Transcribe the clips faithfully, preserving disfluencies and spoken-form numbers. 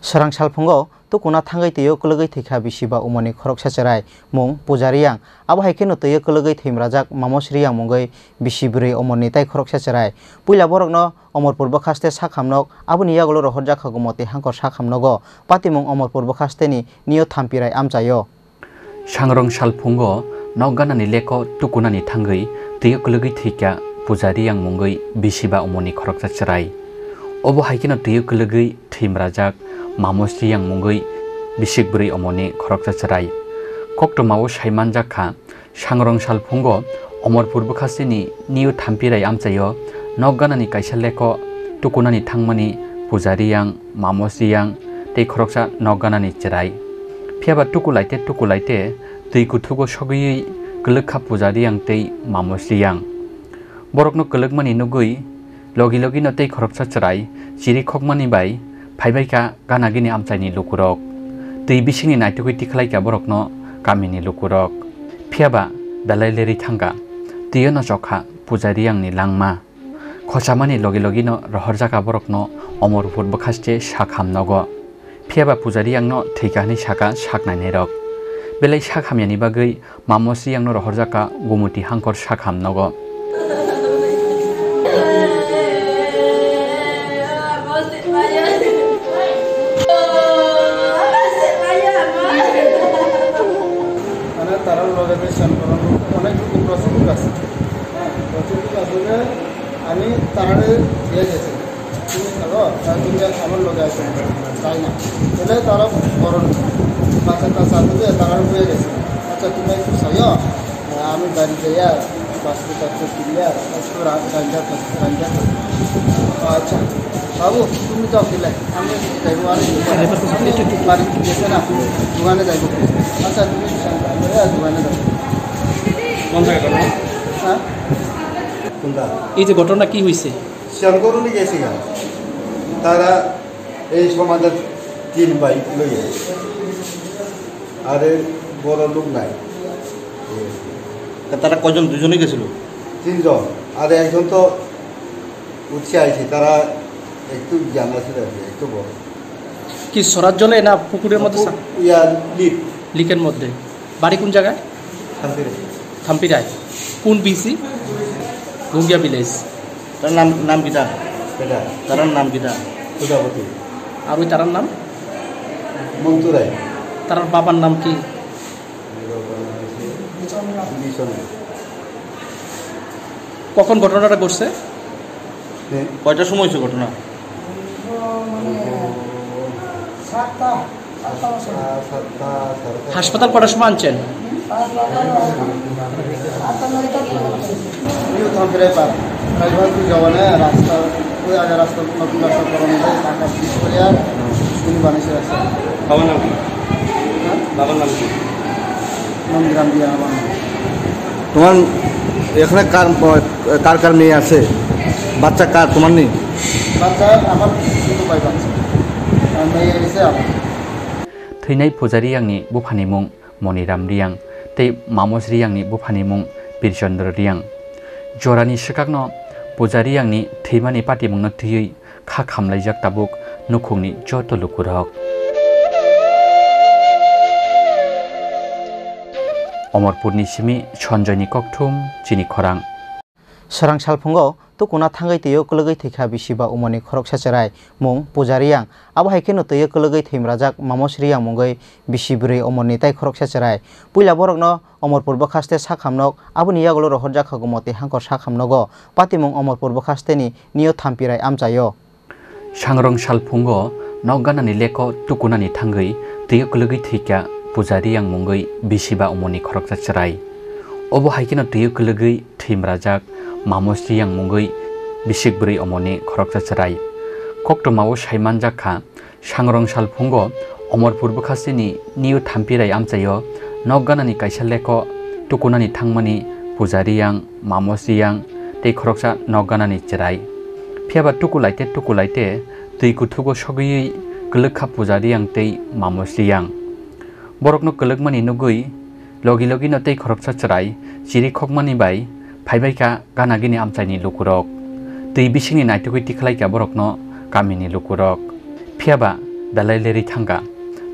Swrang salphungo tukuna thangwi twiwi kwlwgwi thwikha bisi ba umorni khoroksa chwrai, mung Puja Riyang. Abo hai kheno twiwi kwlwgwi thwimrajak Mamos Riyang mungwi bisi bwrwi umorni tai khoroksa chwrai. Puila borokno Omorpur bwkhaste sakhamnok, aboni yagulo rohorjak kha Gumoti hangkor sakhamnogo, patimung Omorpur bwkhasteni New Thampirai amchaio. Sangrong salphungo nok ganani leko tukunani thangwi twiwi kwlwgwi thwikha Puja Riyang mungwi bisi ba umorni khoroksa chwrai. Obo hai kheno twiwi kwlwgwi thwimrajak Mamos Riyang mungwi bisik bwrwi umorni khoroksa chwrai. Koktwmao saimanjak kha, Sangrong salphungo Omorpur bwkhasteni New Thampirai amchaio nok ganani kaisa leko tukunani thangmani Puja Riyang, Mamos Riyang tei khoroksa nok ganani chwrai. Phiyaba tukulaite tukulaite twi kuthugo sogwi kwlwkha Puja Riyang tei Mamos Riyang. Borokno kwlwkmani nugwi logi logino tei khoroksa chwrai chirikhokmani bai phaibaikha ganagini amchaini lukurok. Twi bisingni naitugwi tikhlaikha borokno kamini lukurok. Phiyaba belai lerwi thangkha, twiono chokha Puja Riyangni langma. Khochamani logi logino rohorjakha borokno Omorpur bwkhaste sak hamnogo. Phiyaba Puja Riyangno thwikha hwnwi sakha sak nainairok. Belai sak hamyani bagwi Mamos Riyangno rohorjakha Gumoti hangkor sak hamnogo. মানে তারার লগে যে শ্যামকরণ অনেক রকম প্রচলিত আছে। প্রচলিত আছে যে আমি তারারে দিয়ে গেছি। তুমি চলো, আর তুমি আমার লগে আসো, তাই না? তাহলে তারা বড় বাচ্চা কাচ্চা আছে যে তারা হয়ে গেছে। আচ্ছা, তুমি একটু চাইও, আমি বাড়ি যাইয়া বাসু টাসু কিনিয়া একটু রা-, রান্না কর-, রান্না করি। আচ্ছা, বাবু, তুমি তো কিলাই, আমি যাইবো আর বাড়ি গেছে না, দোকানে যাইবো। আচ্ছা, তুমি একটু শান্ত হও, দোকানে যাবো। কোন জায়গা ঘটনা? হ্যাঁ? কোনটা? এই যে ঘটনা কি হয়েছে? শ্যামকরণে গেছিলাম। তারা এই সমাজের তিন ভাই লইয়া। আরে বড় লোক নাই। তা তারা কয়জন? দুজনে গেছিল? তিনজন। আর একজন তো উঠে আইছে, তারা একটু জ্ঞান আছে আর কি, একটু বড়। কি সরার জলে না পুকুরের মধ্যে? পু-, ইয়া, লিক। লিকের মধ্যে। বাড়ি কোন জায়গায়? থামপিরে। থামপিরায়। কোন বিসি? ঘুঙ্গিয়া ভিলেজ। তার নাম, নাম কিতা? এটা। তার নাম কিতা? প্রজাপতি। আর ওই তার নাম? মন্টু রায়। তার বাবার নাম কি? বিছন। কখন ঘটনাটা ঘটছে? হ্যাঁ। কয়টার সময় হয়েছে ঘটনা? মানে, সাতটা, সাতটা বছর। সাতটা, সাড়ে সাতটা। হাসপাতাল কটার সময় আনছেন? নিউ থামপিরায় পার। রাজধানী জওয়ানে রাস্তা, ওই আগে রাস্তা, নতুন রাস্তা করানো যায়, টাকা পিস করে আর উনি বানিয়েছে রাস্তা। বাবার নাম কি? হ্যাঁ? বাবার নাম কি? নন্দীরাম দিয়া আমার নাম। তোমার এখানে কার, কার কার মেয়ে আছে? বাচ্চা কার, তোমার নেই? বাচ্চা আমার শুধু ভাই বাচ্চা। আর মেয়ে এসে আমার। Thwinai Puja Riyangni buphani mung Moniram Riyang tei Mamos Riyangni buphani mung Birchandra Riyang. Jorani swkakno Puja Riyangni thwimani patimungno twiwi kha khamlaijak tabuk nukhungni joto lukurok. Omorpurni simi Sanjoyni kokthum chini khorang. Swrang salphungo tukuna thangwi twiwi kwlwgwi thwikha bisi ba umorni khoroksa chwrai, mung Puja Riyang. Abo hai kheno twiwi kwlwgwi thwimrajak Mamos Riyang mungwi bisi bwrwi umorni tai khoroksa chwrai. Puila borokno Omorpur bwkhaste sakhamnok, aboni yagulo rohorjak kha Gumoti hangkor sakhamnogo. Patimung Omorpur bwkhasteni New Thampirai amchaio. Sangrong salphungo nok ganani leko tukunani thangwi twiwi kwlwgwi thwikha Puja Riyang mungwi bisi ba umorni khoroksa chwrai. Obo hai kheno twiwi kwlwgwi thwimrajak Mamos Riyang mungwi bisik bwrwi umorni khoroksa chwrai. Koktwmao saimanjak kha, Sangrong salphungo Omorpur bwkhasteni New Thampirai amchaio nok ganani kaisa leko tukunani thangmani Puja Riyang, Mamos Riyang tei khoroksa nok ganani chwrai. Phiyaba tukulaite tukulaite twi kuthugo sogwi kwlwkha Puja Riyang tei Mamos Riyang. Borokno kwlwkmani nugwi logi logino tei khoroksa chwrai chirikhokmani bai phaibaikha ganagini amchaini lukurok. Twi bisingni naitugwi tikhlaikha borokno kamini lukurok. Phiyaba Belai lerwi thangkha,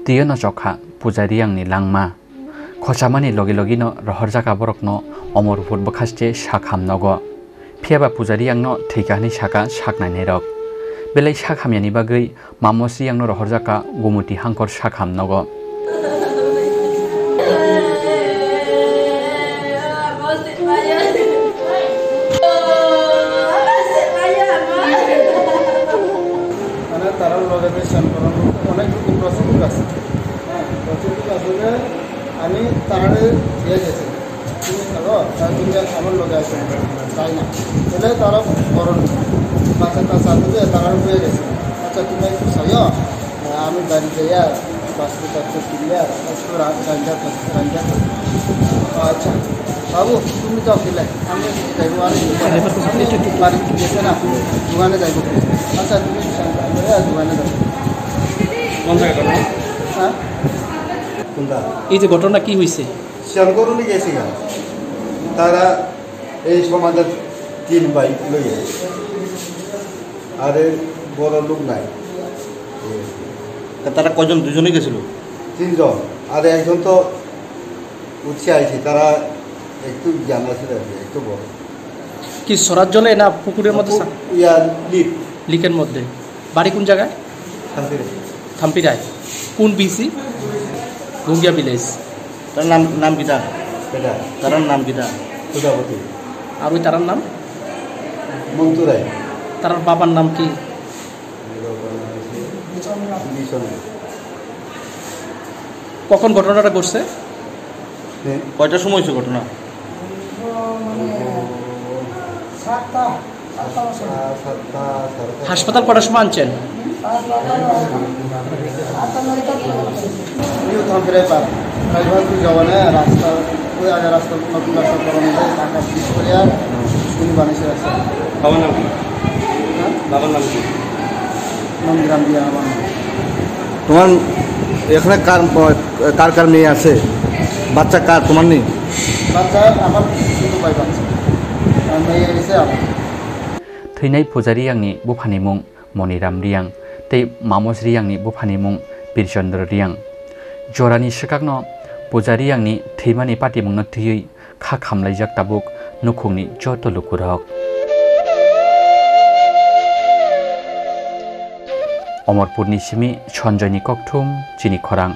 twiyo no chokha Puja Riyangni langma. Khochamani logi logino rohorjak a borokno Omorpur bwkhaste sak ham nogo. Phiyaba Puja Riyangno thwikha hwnwi sakha sak nainairok. Belai sak hamyani bagwi Mamos Riyangno rohorjak kha Gumuti Hangkhor sak ham nogo. মানে তারার লগে যে শ্যামকরণ অনেক রকম প্রসিডিউর আছে। হ্যাঁ, প্রসিডিউর আসলে আমি তারারে দিয়ে গেছি। তুমি থাকো, তাহলে তুমি আর আমার লগে আসো না, তাই না? তাহলে তারা বড় বাচ্চা তার সাথে যে তারার হয়ে গেছে। আচ্ছা, তুমি একটু চাইও, আমি বাড়ি যাই আর বাসু টাসু কিনে আর একটু রা-, রান্না করি, রান্না করি। আচ্ছা, বাবু, তুমি তো ফিলে, আমি একটু যাইবো আর একটু পরে। বাড়ি গেছে না, দোকানে যাইবো। আচ্ছা, তুমি দোকানে যাবো। কোন জায়গায় ঘটনা? হ্যাঁ? কোনটা? এই যে ঘটনা কি হয়েছে? শ্যামকরণে গেছি গা। তারা এই সমাজের তিন ভাই লইয়া। আর এর বড় লোক নাই। তা তারা কয়জন? দুজনে গেছিল? তিনজন। আর একজন তো উঠে আইছে, তারা একটু জ্ঞান আছে আর কি, একটু বড়। কি সরার জলে না পুকুরের মধ্যে? পু-, ইয়া, লিক। লিকের মধ্যে। বাড়ি কোন জায়গায়? থামপিরা। থামপিরায়। কোন বিসি? গুঙ্গিয়া ভিলেজ। তার নাম, নাম কিতা? এটা। তার নাম কিতা? প্রজাপতি। আর ওই তার নাম? মন্টু রায়। তার বাবার নাম কি? বিচন্দ্র। কখন ঘটনাটা ঘটছে? হ্যাঁ। কয়টার সময় হয়েছে ঘটনা? মানে সাতটা, সাতটা বছর। সাতটা, সাড়ে সাতটা। হাসপাতাল কটার সময় আনছেন? আটটা, নয়টা। ইউ থামপিরায় পার। প্রায় ভাগ তুই যাওয়া নেই, রাস্তা, ওই আগে রাস্তা, নতুন রাস্তা করানো যায়, টাকা পিস করে আর শুনি বানিয়েছে রাস্তা। বাবার নাম কি? হ্যাঁ? বাবার নাম কি? নাম গ্রাম দিয়ে আমার নাম। তোমার এখানে কার, কার কার মেয়ে আছে? বাচ্চা কার, তোমার নেই? বাচ্চা আমার শুধু ভাই বাচ্চা। আর মেয়ে এসে আমার। Thwinai Puja Riyangni buphani mung Moniram Riyang tei Mamos Riyangni buphani mung Birchandra Riyang. Jorani swkakno Puja Riyangni thwimani patimungno twiwi kha khamlaijak tabuk nukhungni joto lukurok. Omorpurni simi Sanjoyni kokthum chini khorang.